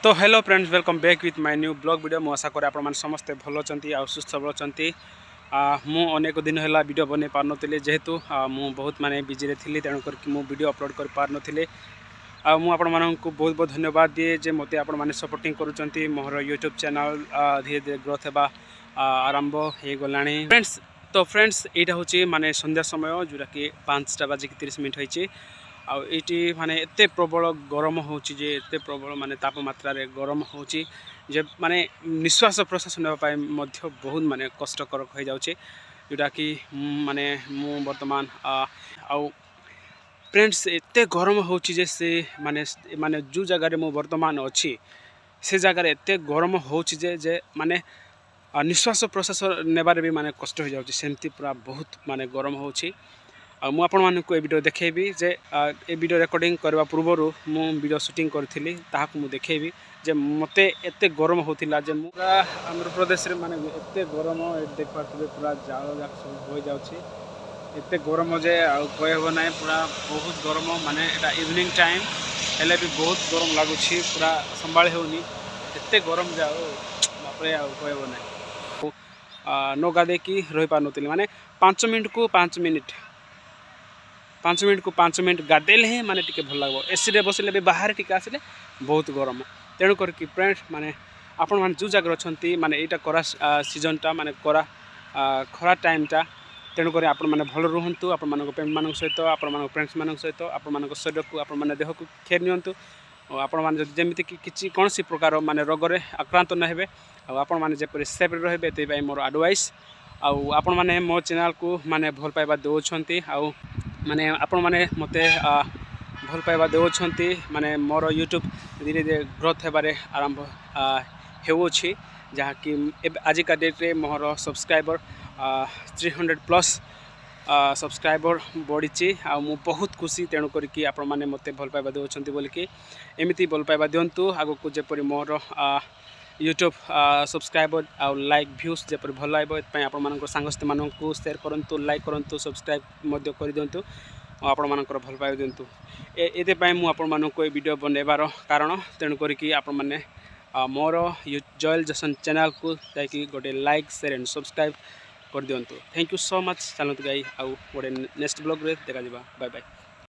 ତ hello friends, welcome back with my new vlog video। ମୁଁ ଆଶା କରେ ଆପଣମାନେ ସମସ୍ତେ ଭଲ ଅଛନ୍ତି ଆଉ ସୁସ୍ଥ ସବଳ ଅଛନ୍ତି। ମୁଁ ଅନେକ ଦିନ ହେଲା ଭିଡ଼ିଓ ବନେଇ ପାରୁନଥିଲି, ଯେହେତୁ ମୁଁ ବହୁତ ମାନେ ବିଜିରେ ଥିଲି, ତେଣୁ କରିକି ମୁଁ ଭିଡ଼ିଓ ଅପଲୋଡ଼ କରିପାରୁନଥିଲି। ଆଉ ମୁଁ ଆପଣମାନଙ୍କୁ ବହୁତ ବହୁତ ଧନ୍ୟବାଦ ଦିଏ ଯେ ମୋତେ ଆପଣମାନେ ସପୋର୍ଟିଂ କରୁଛନ୍ତି। ମୋର ୟୁଟ୍ୟୁବ୍ ଚ୍ୟାନେଲ୍ ଧୀରେ ଧୀରେ ଗ୍ରୋଥ୍ ହେବା ଆରମ୍ଭ ହେଇଗଲାଣି ଫ୍ରେଣ୍ଡସ୍। ତ ଫ୍ରେଣ୍ଡସ୍, ଏଇଟା ହେଉଛି ମାନେ ସନ୍ଧ୍ୟା ସମୟ, ଯେଉଁଟାକି 5ଟା ବାଜିକି 30 ମିନିଟ୍ ହେଇଛି। ଆଉ ଏଇଠି ମାନେ ଏତେ ପ୍ରବଳ ଗରମ ହେଉଛି ଯେ, ଏତେ ପ୍ରବଳ ମାନେ ତାପମାତ୍ରାରେ ଗରମ ହେଉଛି ଯେ, ମାନେ ନିଶ୍ୱାସ ପ୍ରଶ୍ୱାସ ନେବା ପାଇଁ ମଧ୍ୟ ବହୁତ ମାନେ କଷ୍ଟକର ହୋଇଯାଉଛି, ଯେଉଁଟାକି ମାନେ ମୁଁ ବର୍ତ୍ତମାନ ଆଉ ଫ୍ରେଣ୍ଡସ୍, ଏତେ ଗରମ ହେଉଛି ଯେ ସେ ମାନେ ମାନେ ଯେଉଁ ଜାଗାରେ ମୁଁ ବର୍ତ୍ତମାନ ଅଛି, ସେ ଜାଗାରେ ଏତେ ଗରମ ହେଉଛି ଯେ ମାନେ ନିଶ୍ୱାସ ପ୍ରଶ୍ୱାସ ନେବାରେ ବି ମାନେ କଷ୍ଟ ହୋଇଯାଉଛି। ସେମିତି ପୁରା ବହୁତ ମାନେ ଗରମ ହେଉଛି। ଆଉ ମୁଁ ଆପଣମାନଙ୍କୁ ଏ ଭିଡ଼ିଓ ଦେଖେଇବି ଯେ ଏ ଭିଡ଼ିଓ ରେକର୍ଡ଼ିଂ କରିବା ପୂର୍ବରୁ ମୁଁ ଭିଡ଼ିଓ ସୁଟିଂ କରିଥିଲି, ତାହାକୁ ମୁଁ ଦେଖେଇବି ଯେ ମୋତେ ଏତେ ଗରମ ହେଉଥିଲା ଯେ ମୁଁ ପୁରା ଆନ୍ଧ୍ରପ୍ରଦେଶରେ ମାନେ ଏତେ ଗରମ, ଏଠି ଦେଖିପାରୁଥିବେ, ପୁରା ଜାଳ ଯାକ ସବୁ ହୋଇଯାଉଛି। ଏତେ ଗରମ ଯେ ଆଉ କହିହେବ ନାହିଁ। ପୁରା ବହୁତ ଗରମ, ମାନେ ଏଇଟା ଇଭିନିଂ ଟାଇମ୍ ହେଲେ ବି ବହୁତ ଗରମ ଲାଗୁଛି। ପୁରା ସମ୍ଭାଳି ହେଉନି, ଏତେ ଗରମ ଯେ ଆଉ ବାପରେ, ଆଉ କହିହେବ ନାହିଁ। ନ ଗାଧେଇକି ରହିପାରୁନଥିଲି। ମାନେ 5 ମିନିଟ୍କୁ 5 ମିନିଟ୍, 5 ମିନିଟ୍କୁ 5 ମିନିଟ୍ ଗାଧେଇଲେ ହିଁ ମାନେ ଟିକେ ଭଲ ଲାଗିବ। ଏସିରେ ବସିଲେ ବି ବାହାରେ ଟିକେ ଆସିଲେ ବହୁତ ଗରମ। ତେଣୁ କରିକି ଫ୍ରେଣ୍ଡ, ମାନେ ଆପଣମାନେ ଯେଉଁ ଜାଗାରେ ଅଛନ୍ତି, ମାନେ ଏଇଟା ଖରା ସିଜନଟା, ମାନେ ଖରା ଟାଇମ୍ଟା, ତେଣୁକରି ଆପଣମାନେ ଭଲ ରୁହନ୍ତୁ। ଆପଣମାନଙ୍କ ଫ୍ୟାମିଲିମାନଙ୍କ ସହିତ, ଆପଣମାନଙ୍କ ଫ୍ରେଣ୍ଡସ୍ମାନଙ୍କ ସହିତ, ଆପଣମାନଙ୍କ ଶରୀରକୁ, ଆପଣମାନେ ଦେହକୁ କେୟାର ନିଅନ୍ତୁ। ଆଉ ଆପଣମାନେ ଯଦି ଯେମିତିକି କିଛି କୌଣସି ପ୍ରକାର ମାନେ ରୋଗରେ ଆକ୍ରାନ୍ତ ନ ହେବେ ଆଉ ଆପଣମାନେ ଯେପରି ସେଫ୍ରେ ରହିବେ, ଏଥିପାଇଁ ମୋର ଆଡ଼ଭାଇସ୍। ଆଉ ଆପଣମାନେ ମୋ ଚ୍ୟାନେଲ୍କୁ ମାନେ ଭଲ ପାଇବା ଦେଉଛନ୍ତି ଆଉ ମାନେ ଆପଣମାନେ ମୋତେ ଭଲ ପାଇବା ଦେଉଛନ୍ତି। ମାନେ ମୋର ୟୁଟ୍ୟୁବ୍ ଧୀରେ ଧୀରେ ଗ୍ରୋଥ୍ ହେବାରେ ଆରମ୍ଭ ହେଉଅଛି, ଯାହାକି ଏବେ ଆଜିକା ଡେଟ୍ରେ ମୋର ସବସ୍କ୍ରାଇବର୍ 300+ ସବସ୍କ୍ରାଇବର୍ ବଢ଼ିଛି ଆଉ ମୁଁ ବହୁତ ଖୁସି। ତେଣୁ କରିକି ଆପଣମାନେ ମୋତେ ଭଲ ପାଇବା ଦେଉଛନ୍ତି ବୋଲିକି ଏମିତି ଭଲ ପାଇବା ଦିଅନ୍ତୁ ଆଗକୁ, ଯେପରି ମୋର ୟୁଟ୍ୟୁବ୍ ସବସ୍କ୍ରାଇବର୍ ଆଉ ଲାଇକ୍, ଭ୍ୟୁଜ୍ ଯେପରି ଭଲ ଆସିବ। ଏଥିପାଇଁ ଆପଣମାନଙ୍କ ସାଙ୍ଗସାଥିମାନଙ୍କୁ ସେୟାର କରନ୍ତୁ, ଲାଇକ୍ କରନ୍ତୁ, ସବସ୍କ୍ରାଇବ୍ ମଧ୍ୟ କରିଦିଅନ୍ତୁ ଆଉ ଆପଣମାନଙ୍କର ଭଲ ପାଇବା ଦିଅନ୍ତୁ। ଏଥିପାଇଁ ମୁଁ ଆପଣମାନଙ୍କୁ ଏ ଭିଡ଼ିଓ ବନେଇବାର କାରଣ। ତେଣୁ କରିକି ଆପଣମାନେ ମୋର ଜଏଲ୍ ଜସନ୍ ଚ୍ୟାନେଲ୍କୁ ଯାଇକି ଗୋଟେ ଲାଇକ୍, ସେୟାର ଆଣ୍ଡ ସବସ୍କ୍ରାଇବ୍ କରିଦିଅନ୍ତୁ। Thank you so much। ଚାଲନ୍ତୁ ଗାଇଜ୍, ଆଉ ଗୋଟେ ନେକ୍ସଟ ବ୍ଲଗ୍ରେ ଦେଖାଯିବା। Bye bye.